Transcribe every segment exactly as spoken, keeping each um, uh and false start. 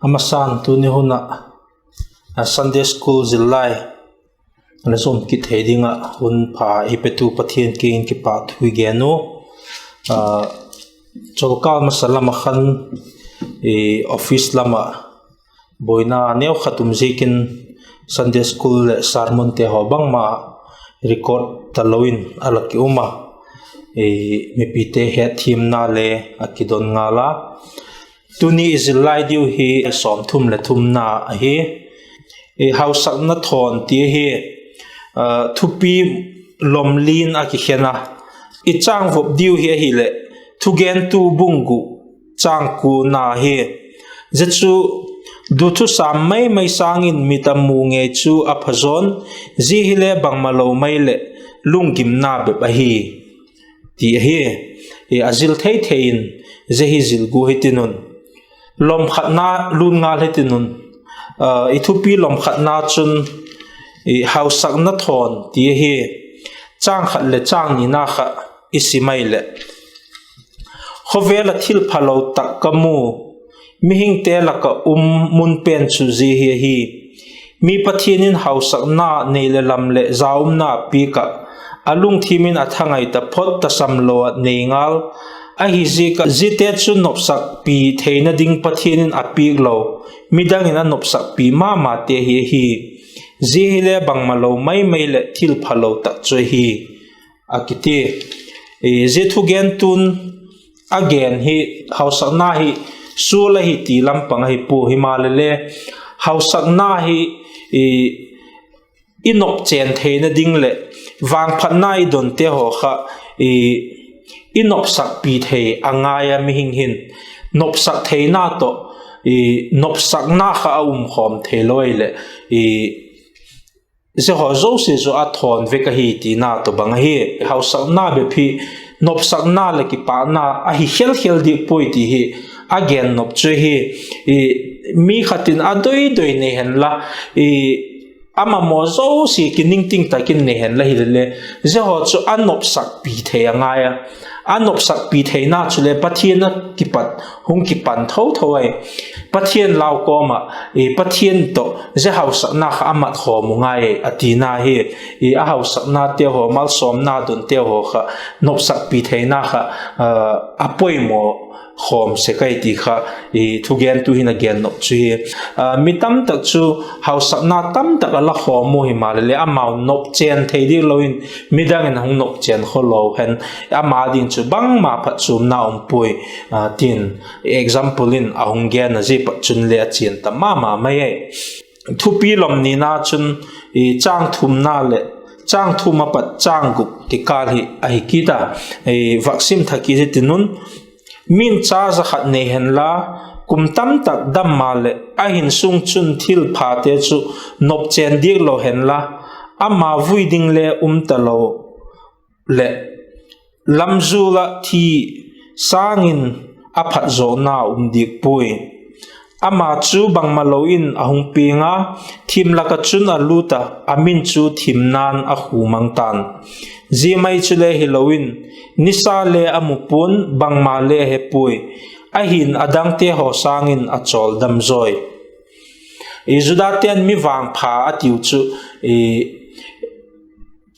A masan tuni hun ah Sunday School zillai la zom kit thei ding ah hun pha ei petu Pathian kiang in kipâk thu i gen u. Cholkâl masa lam ah khan office lam ah buaina neukhat um ziakin Sunday School leh sermonte haw bangma record talo in a la ki um a, mipite hetthiamna le a kidon ngal a. Tuni i zillai diu hi sawmthum leh thumna ahi. Hausakna thawn ti ahi. Thupi lom lian a kikhen a, i châng vop diu hi ahileh Thugentu bung guk châng kuana hi. Zia chu, duthusam mai mai sâng in mit a mu ngei chu a phazawn, zia hile bangmalo mai leh lunggimna bep ahi, ti ahi. A zil thei thei in, zia hi zil gua hitin un, lom khatna lût ngal hitin un. I thupi lom khatna chun hausakna thawn ti ahi. Châng khat leh châng nina kha i sim ahileh, khawvel ah thilphalo tak ka mu, mihingte lak ah um mun pen chu zia hi ahi. Mi Pathian in hausakna nei leh lam leh zaumna a piak ah, a lungthim in a thangai taphot, tasamlo ah nei ngal. Ahiziak ah ziate chu nopsakpi theina ding Pathian in a piak lo, midang in a nopsakpi ma mate hi ahi. Zia hile bangmalo mai mai leh thilphalo tak chu ahi, a kiti. Zia thugentu'n a gen hi, hausakna hi sual ahi ti lam pang ahi pua, himaleh le hausakna hi i nopchên theina ding leh vangphatna i donte haw kha i nopsakpi thei a ngai a, mihing hin nopsak theina tawh nopsakna kha a um khawm theilo ahileh, zia haw zosia chu a thawn vek ahi tina tawh bang ahi. Hausakna bep hi nopsakna leh kipâkna ahi khel khel diak puai ti hi a gen nop chu ahi. Mi khat in a doi doi nei henla, a mamaw zosia kiningting tak in nei henla hilele, zia haw chu a nopsakpi thei a ngai a. A nopsakpi theina chule Pathian a kipat hung kipan tho tho ai. Pathian lau kawm ah, Pathian tawh zia hausakna kha a mat khawm u ngai a tina hi. A hausaknate haw, malsawmna donte haw kha nopsakpi theina kha a poimaw khawm sek ai ti kha thugentu hin a gen nop chu hi. Mi tamtak chu hausakna tamtak a la khawm u, himaleh le amau nopchên thei diak lo in midang in a hung nopchên kho lo hen, ama ding chu bangma phatchuamna um puai, tin example in a hung gen a, zia pat chun le a chian ta ma ma mai ai. Thupi lom nina chun châng thumna leh châng thum a pat châng guk kikâl hi ahi kit a, vak sim tha kit hitin un, min cha za khat nei henla, kum tamtak dam maleh a hinsung chun thilphate chu nopchên diak lo henla, ama vui ding le um talo leh, lamzul ah thi sâng in a phatzawkna um diak puai. Ama chu bangmalo in a hung piang a, thim lak ah chun a lût a, a min chu thimna'n a khu mang ta'n. Zia mai chule hilo in, nisa le a mu pua'n, bangma le a he puai. Ahi'n, a dangte haw sâng in a chawldam zawi. Judate'n mi vangpha a tiu chu,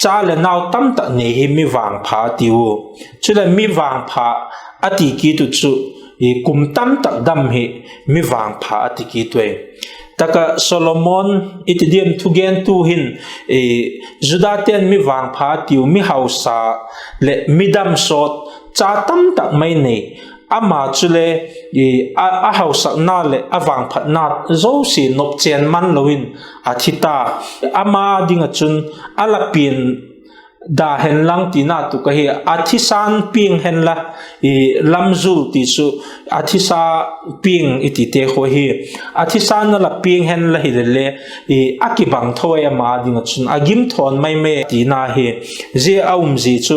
cha leh nau tamtak nei hi mi vangpha a tiu. Chuleh mi vangpha a ti kit uh chu, kum tamtak dam hi mi vangpha a ti kit ui. Tak ah Solomon i ti diam, thugentu hin, Judate'n mi vangpha a tiu, mi hausa leh mi damsawt, cha tamtak mai nei. Ama chule a hausakna leh a vangphatna zosia nopchên man lo in a thi ta. Ama ding ah chun a la pian da hen lang tina tuk ahi. A thisan piang henla, lamzul ti chu a thisa piang i tite khu ahi. A thisan a la piang henla hilele, a kibang tho ai, ama ding ah chun a gim thawn mai mai tina hi. Zia a umzia chu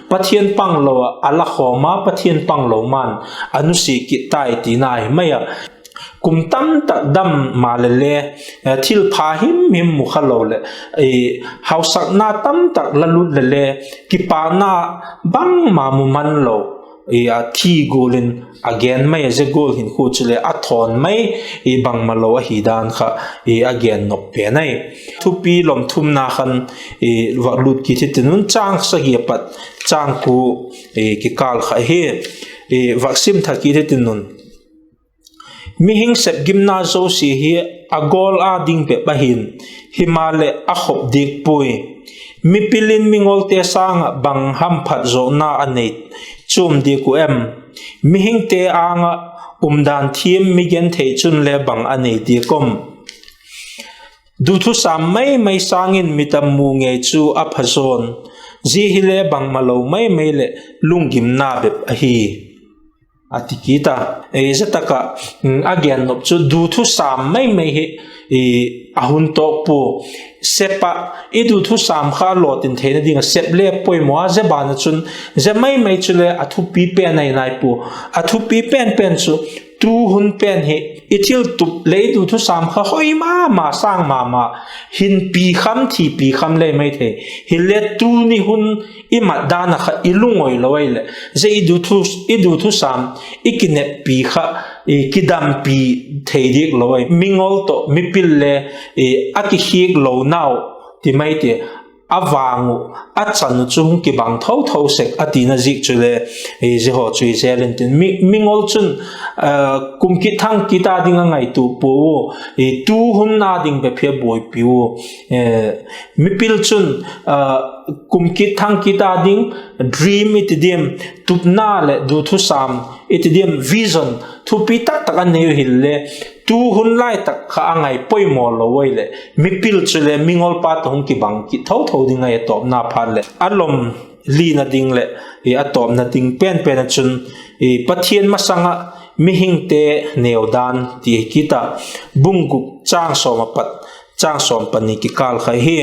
Pathian panglo ah a la khawm a, Pathian panglo ma'n a nusia kit tai tina hi mai a. Kum tamtak dam maleh le, thilpha himhim mu kha lo leh, hausakna tamtak la lût leh le, kipakna bangma mu man lo, a thi gual in a gen mai a, zia gual hinkhua chule a thawn mai, bangmalo ahi dan kha a gen nop pen ahi. Thupi lom thumna khan vak lut kit hitin un, châng sagi a pat châng kua kikâl kha hi vak sim tha kit hitin un. Mihing sepgimna zosia hi a gawl â ding bep ahi'n, himaleh a khop diak puai. Mipil in mingolte sâng ah bang hamphat zawkna a nei chuam diak uh em? Mihingte âng ah umdan thiam mi genthei chun le bang a nei diak um? Duthusam mai mai sâng in mi tam mu ngei chu a phazaw in, zia hile bangmalo mai mai leh lunggimna bep ahi, a ti kit a. Zia tak ah a gen nop chu duthusam mai mai hi a hun tawk pua. Sep ah i duthusam kha lawtin theina ding ah sep le poimaw a, zia ban ah chun zia mai mai chule a thupi pen ahi nai pua. A thupi pen pen chu tu hun pen hi i thiltup leh i duthusam kha hoi ma ma, sâng ma ma, hinpi kham thipi kham le mai thei. Hile tuni hun i mat dan ah kha i lungawi lo ahileh zia i duthusam, i kineppi kha kidampi thei diak lo ahi. Mingol tawh mipil le a kikhiak lonau ti mai ti, a vang uh, a chan uh chu hung kibang tho tho sek a tina ziak chule zia haw chu i zel intin, mingol chun kum kit thang kit â ding a ngaitua pua ua, tu hun â ding bep hi a buaipi ua. Mipil chun kum kit thang kit â ding dream i ti diam, tupna leh duthusam i ti diam, vision thupi tak tak a nei uh hile, tu hun lai tak kha a ngai poimaw lo ahileh mipil chule mingolpa tawh hung kibang kit tho tho ding ahi a tawpna phat leh. A lom lina ding leh a tawpna ding pen pen ah chun Pathian masang ah mihingte neu dan ti hi kit a, bung guk châng sawm a pat châng sawm pani kikâl kha hi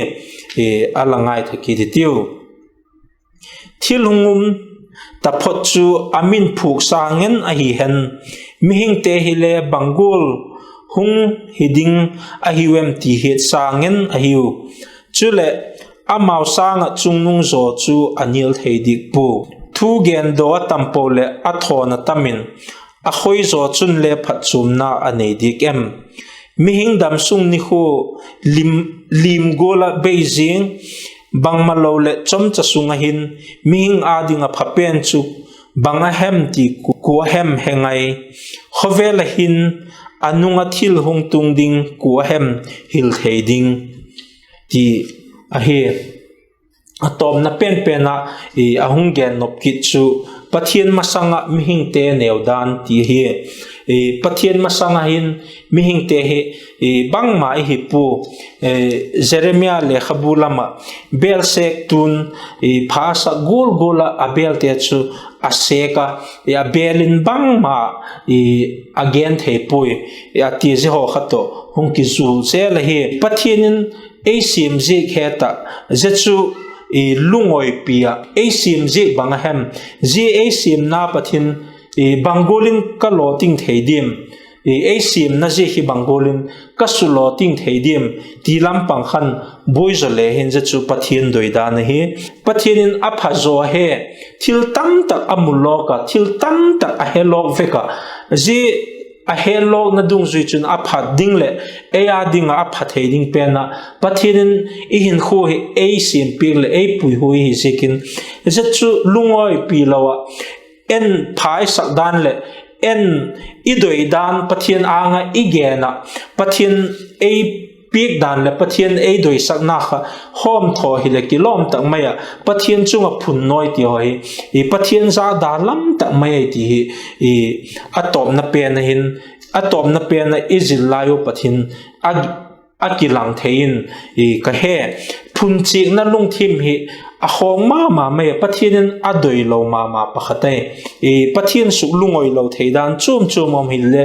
a la ngaitha kit i tiu. Thil hung um taphot chu a min phuak sâng in ahi hen, mihingte hile bang gual hung hi ding ahiu em ti hiat sâng in ahiu. Chuleh, amau sâng ah chungnung zaw chu a nial thei diak pua. Thu gen daw a tam po leh a thawn a tam in, a khoi zaw chun le phatchuamna a nei diak em? Mihing damsung nikhua lim gual ah bei ziang, bangmalo leh chomcha sung ah hin mihing â ding ah pha pen chu bang a hem ti kua hem he ngai? Khawvel ah hin a nung ah thil hung tung ding kua hem hil thei ding? ti ahi. A tawpna pen pen ah a hung gen nop kit chu Pathian masang ah mihingte neu dan ti ahi. Pathian masang ah hin mihingte hi bangma i hi pua. Jeremia lekhabu lam ah bêl sêktu'n pha a sak gual gual ah a bêlte chu a sêk a, a bêl in bangma a gen thei puai, a ti zia haw kha tawh hung kizu zel ahi. Pathian in ei siam ziak het ah, zia chu lungawipi ah ei siam ziak bang a hem? Zia ei siamna pat hin bang gual in ka lawting thei diam? Ei siamna ziak hi bang gual in ka sulawting thei diam? Ti lam pang khan buai zaw le hin zia chu Pathian doidan ahi. Pathian in a phazaw he, thil tamtak a mulawk ah, thil tamtak a helawk vek ah, zia a helawkna dungzui chun a phat ding leh ei â ding ah a pha thei ding pen ah Pathian in i hinkhua hi ei siampiak leh ei puihuai hi ziakin, zia chu lungawipi lo ah en phaisak dan leh en i doi dan Pathian âng ah i gen ah, Pathian ei piak dan leh Pathian ei doisakna kha hawmthaw hileh kilawm tak mai ah Pathian chung ah phun nawi ti haw hi Pathian zak da lam tak mai ahi ti hi a tawpna pen ah hin, a tawpna pen ah i zil lai u pat hin a kilang thei in ka he. Phunchiakna lungthim hi a khawk ma ma mai a, Pathian in a doilo ma ma pakhat ahi. Pathian suk lungawi lo thei dan chuam chuam um hile,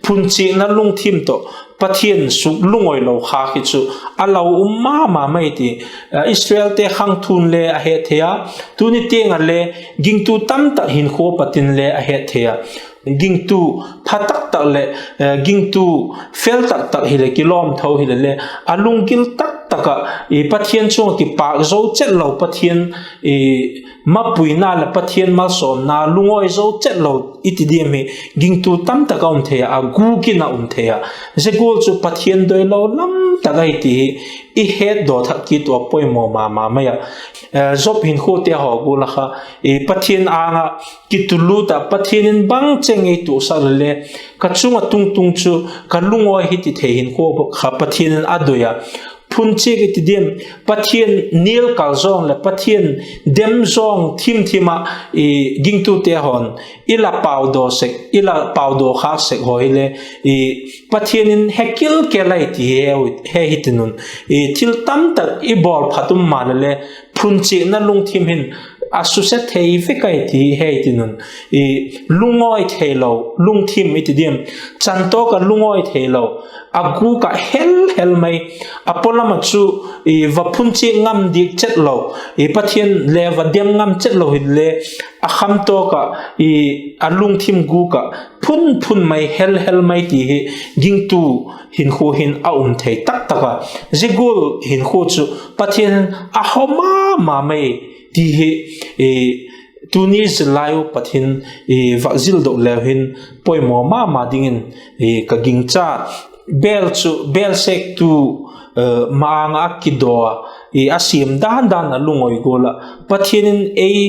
phunchiakna lungthim tawh Pathian suk lungawi lo khâk hi chu a lau um ma ma mai ti Israelte khangthu'n le a het thei a, tuni tiang ah le gingtu tamtak hinkhua pat in le a het thei a. gingtu pha tak tak leh gingtu fel tak tak hileh kilawm tho hileh le, a lunggil tak tak ah Pathian chung ah kipâk zo chet lo, Pathian mapuina leh Pathian malsawmna lungawi zo chet lo i ti diam hi gingtu tam tak a um thei ah, a gûk in a um thei ah. Zia gual chu Pathian doilo lam tak ahi ti hi i hetdaw thak kit uh a poimaw ma ma mai ah. Job hinkhuate haw gual ah kha, Pathian âng ah kitulût ah Pathian in bangcheng ei tuaksak le le, ka chung ah tungtung chu ka lungawi hi ti thei hinkhua kha Pathian in a doi a. Phunchiak i ti diam, Pathian nial kal zawng leh Pathian dem zawng thim thim ah gingtute haw'n i la paudaw sek, i la paudaw khâk sek haw hile, Pathian in he kil kei lai ti he hitin un. Thil tam tak i bawl phat um maleh le, phunchiakna lungthim hin a suse thei vek ahi ti he hitin un. Lungawi theilo lungthim i ti diam, chantawk ah lungawi theilo, a gûk ah hel hel mai, a pawlam ah chu va phunchiak ngam diak chet lo, Pathian le va dem ngam chet lo hile, a khamtawk ah, a lungthim gûk ah phun phun mai, hel hel mai ti hi gingtu hinkhua hin a um thei tak tak a. Zia gual hinkhua chu Pathian in a haw ma ma mai ti hi tuni zillai u pat hin vak zildok leu hin poimaw ma ma dingin ka gingcha. Bêl chu bêl sêktu ma-âng ah a kidaw a, a siam dan dan a lungawi gual ah Pathian in ei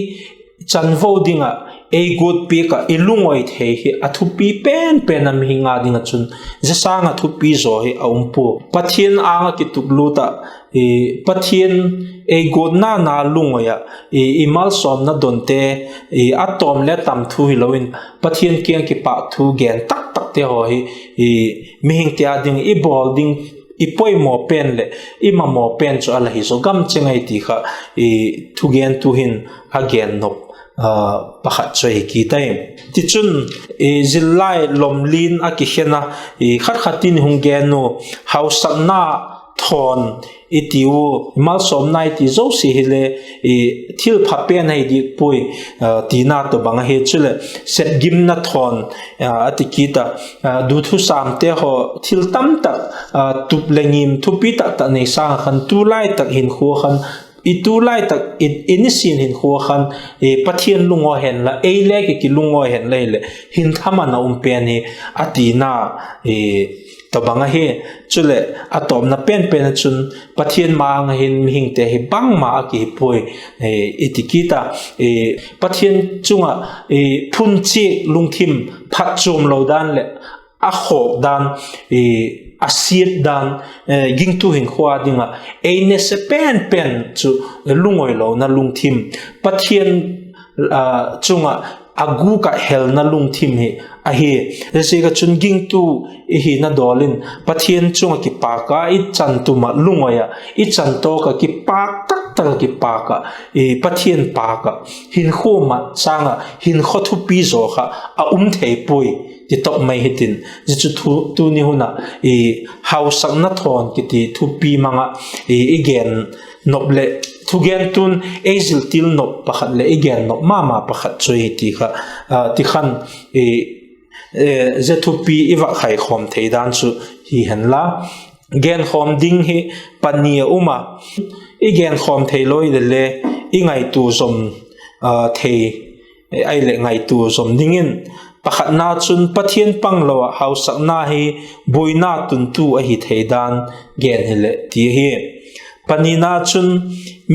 chanvo ding ah ei guat piak ah i lungawi thei hi a thupi pen pen a, mihing â ding ah chun zia sâng ah thupi zaw hi a um pua. Pathian âng ah kituklût ah, Pathian ei guatna na lungawi ah, i malsawmna donte a tawm le tam thu hilo in, Pathian kiang kipâk thu gen tak takte haw hi mihingte â ding i bawl ding, i poimaw pen leh i mamaw pen chu a la hi zaw gam cheng ahi ti kha thugentu hin a gen nop pakhat chu ahi kit ai. Tichun, zillai lomlin a kikhen a, khat khat in hung gen u, hausakna thawn i ti u, malsawmna i ti zosia hile thil pha pen ahi diak puai, tina tawhbang ahi. Chuleh sepgimna thawn a ti kit a, duthusâmte haw thil tam tak, tup leh ngim thupi tak tak nei sâng ah khan tulai tak hinkhua khan, i tulai tak, i nisin hinkhua khan Pathian lungawi hen la, ei le ki kilungawi hen la hileh hinthaman a um pen hi, a tina tawhbang ahi. Chuleh a tawpna pen pen ah chun Pathian ma-âng ah hin mihingte hi bangma a kihi puai, i ti kit a, Pathian chung ah phunchiak lungthim phatchuam lo dan leh a khawk dan, a siat dan, gingtu hinkhua ding ah ei nese pen pen chu lungawilona lungthim, Pathian chung ah a gûk ah helna lungthim hi ahi. Ziaziak ah chun gingtu i hina dawl in Pathian chung ah kipâk ah, i chan tum ah lungawi ah, i chan tawk ah kipâk tak tak ah kipâk ah, Pathian pâk ah hinkhua mat sâng ah hinkhua thupi zaw kha a um thei puai ti tawp mai hitin. Zia chu tuni hun ah hausakna thawn kiti thupi mang ah i gen nop leh thugentu'n ei ziltil nop pakhat leh i gen nop ma ma pakhat chu hi ti kha, ti khan zia thupi i vak khaikhawm thei dan chu hi hen la. Genkhawm ding hi pani a um a, i genkhawm theilo hile le i ngaitua zom thei, ahileh ngaitua zom dingin, pakhatna chun Pathian panglo ah hausakna hi buaina tuntu ahi thei dan gen hileh ti ahi. Panina chun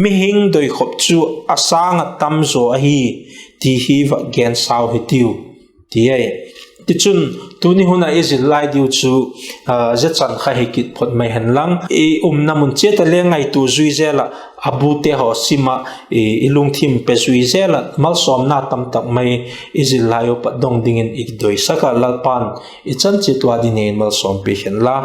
mihing doikhop chu a sâng ah tam zaw ahi ti hi vak gen sau hitiu, ti ai. Tichun, tuni hun ah i zil lai diu chu zia chan kha hi kit phot mai hen lang, i umna mun chiat ah le ngaitua zui zel ah, a bute haw sim ah i lungthim pe zui zel ah, malsawmna tamtak mai i zil lai u pat dong dingin i kidoisak ah, Lalpa'n i chan chiat ua dingin malsawmpi hen la.